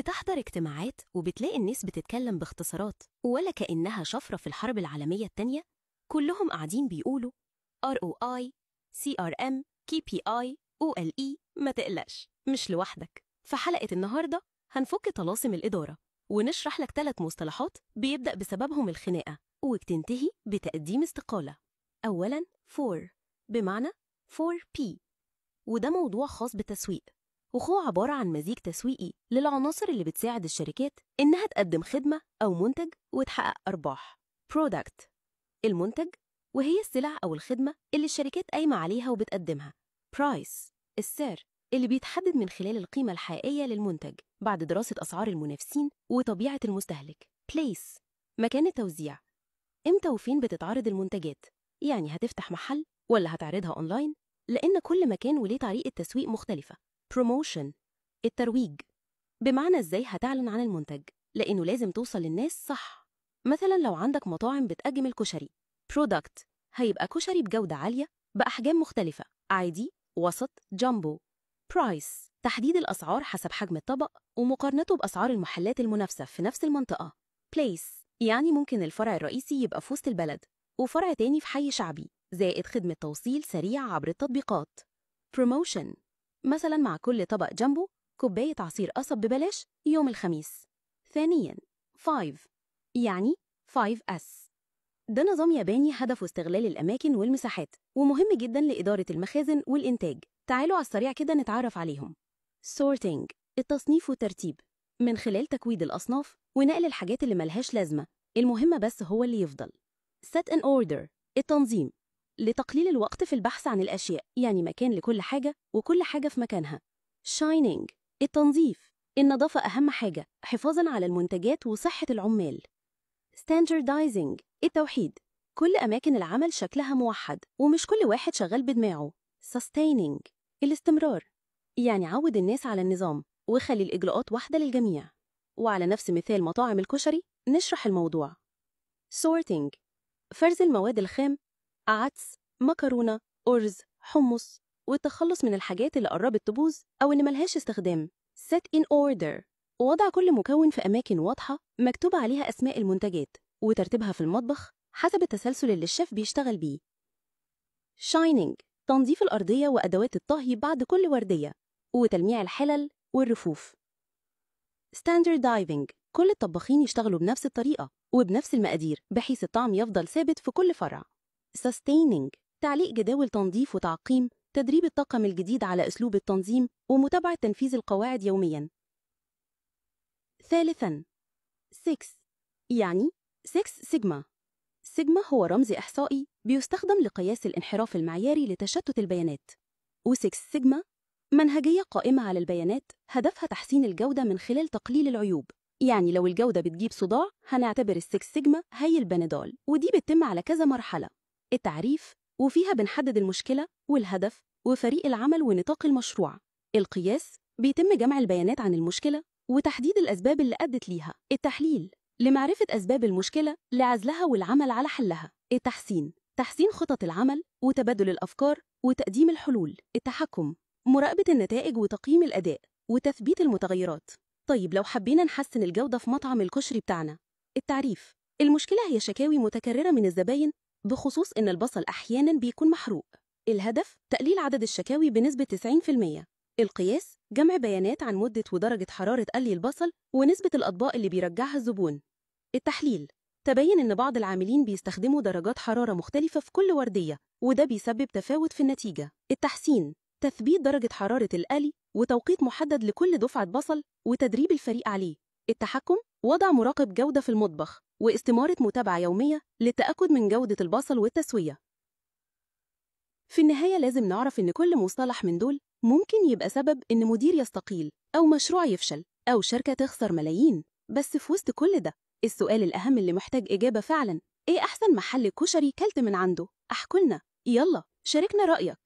بتحضر اجتماعات وبتلاقي الناس بتتكلم باختصارات ولا كأنها شفرة في الحرب العالمية التانية. كلهم قاعدين بيقولوا ROI، CRM، KPI، OLE. ما تقلقش، مش لوحدك. في حلقة النهاردة هنفك طلاسم الإدارة ونشرح لك 3 مصطلحات بيبدأ بسببهم الخناقة وبتنتهي بتقديم استقالة. أولاً 4 بمعنى 4P، وده موضوع خاص بالتسويق، وهو عبارة عن مزيج تسويقي للعناصر اللي بتساعد الشركات إنها تقدم خدمة أو منتج وتحقق أرباح. Product المنتج، وهي السلع أو الخدمة اللي الشركات قايمة عليها وبتقدمها. Price السعر، اللي بيتحدد من خلال القيمة الحقيقية للمنتج بعد دراسة أسعار المنافسين وطبيعة المستهلك. Place مكان التوزيع، إمتى وفين بتتعرض المنتجات، يعني هتفتح محل ولا هتعرضها أونلاين، لأن كل مكان وليه طريقة تسويق مختلفة. Promotion الترويج، بمعنى إزاي هتعلن عن المنتج، لأنه لازم توصل للناس صح. مثلا لو عندك مطاعم بتقدم الكشري، Product هيبقى كشري بجودة عالية بأحجام مختلفة، عادي، وسط، جامبو. Price تحديد الأسعار حسب حجم الطبق ومقارنته بأسعار المحلات المنافسة في نفس المنطقة. Place يعني ممكن الفرع الرئيسي يبقى في وسط البلد وفرع تاني في حي شعبي، زائد خدمة توصيل سريع عبر التطبيقات. Promotion مثلا مع كل طبق جامبو كوباية عصير قصب ببلاش يوم الخميس. ثانيا 5 يعني 5S، ده نظام ياباني هدفه استغلال الأماكن والمساحات، ومهم جدا لإدارة المخازن والإنتاج. تعالوا على السريع كده نتعرف عليهم. Sorting التصنيف والترتيب، من خلال تكويد الأصناف ونقل الحاجات اللي ملهاش لازمة، المهم بس هو اللي يفضل. Set in order التنظيم، لتقليل الوقت في البحث عن الأشياء، يعني مكان لكل حاجة وكل حاجة في مكانها. Shining التنظيف، النظافة أهم حاجة حفاظاً على المنتجات وصحة العمال. Standardizing التوحيد، كل أماكن العمل شكلها موحد ومش كل واحد شغال بدماغه. Sustaining الاستمرار، يعني عود الناس على النظام وخلي الإجراءات واحدة للجميع. وعلى نفس مثال مطاعم الكشري نشرح الموضوع. Sorting فرز المواد الخام، عدس، مكرونة، أرز، حمص، والتخلص من الحاجات اللي قربت تبوظ أو اللي ملهاش استخدام. Set in order وضع كل مكون في أماكن واضحة مكتوب عليها أسماء المنتجات وترتيبها في المطبخ حسب التسلسل اللي الشيف بيشتغل بيه. Shining تنظيف الأرضية وأدوات الطهي بعد كل وردية وتلميع الحلل والرفوف. Standardizing كل الطباخين يشتغلوا بنفس الطريقة وبنفس المقادير بحيث الطعم يفضل ثابت في كل فرع. Sustaining تعليق جداول تنظيف وتعقيم، تدريب الطاقم الجديد على أسلوب التنظيم ومتابعة تنفيذ القواعد يومياً. ثالثاً 6 يعني 6 سيجما. سيجما هو رمز إحصائي بيستخدم لقياس الانحراف المعياري لتشتت البيانات. و6 سيجما منهجية قائمة على البيانات هدفها تحسين الجودة من خلال تقليل العيوب. يعني لو الجودة بتجيب صداع هنعتبر ال6 سيجما هي البنادول، ودي بتتم على كذا مرحلة. التعريف، وفيها بنحدد المشكلة والهدف وفريق العمل ونطاق المشروع. القياس، بيتم جمع البيانات عن المشكلة وتحديد الأسباب اللي أدت ليها. التحليل، لمعرفة أسباب المشكلة لعزلها والعمل على حلها. التحسين، تحسين خطط العمل وتبادل الأفكار وتقديم الحلول. التحكم، مراقبة النتائج وتقييم الأداء وتثبيت المتغيرات. طيب لو حبينا نحسن الجودة في مطعم الكشري بتاعنا. التعريف، المشكلة هي شكاوي متكررة من الزباين بخصوص إن البصل أحياناً بيكون محروق. الهدف، تقليل عدد الشكاوي بنسبة 90%. القياس، جمع بيانات عن مدة ودرجة حرارة قلي البصل ونسبة الأطباق اللي بيرجعها الزبون. التحليل، تبين إن بعض العاملين بيستخدموا درجات حرارة مختلفة في كل وردية وده بيسبب تفاوت في النتيجة. التحسين، تثبيت درجة حرارة القلي وتوقيت محدد لكل دفعة بصل وتدريب الفريق عليه. التحكم، وضع مراقب جودة في المطبخ واستمارة متابعة يومية للتأكد من جودة البصل والتسوية. في النهاية لازم نعرف إن كل مصطلح من دول ممكن يبقى سبب إن مدير يستقيل أو مشروع يفشل أو شركة تخسر ملايين. بس في وسط كل ده السؤال الأهم اللي محتاج إجابة فعلاً، إيه أحسن محل كشري كلت من عنده؟ احكولنا، يلا شاركنا رأيك.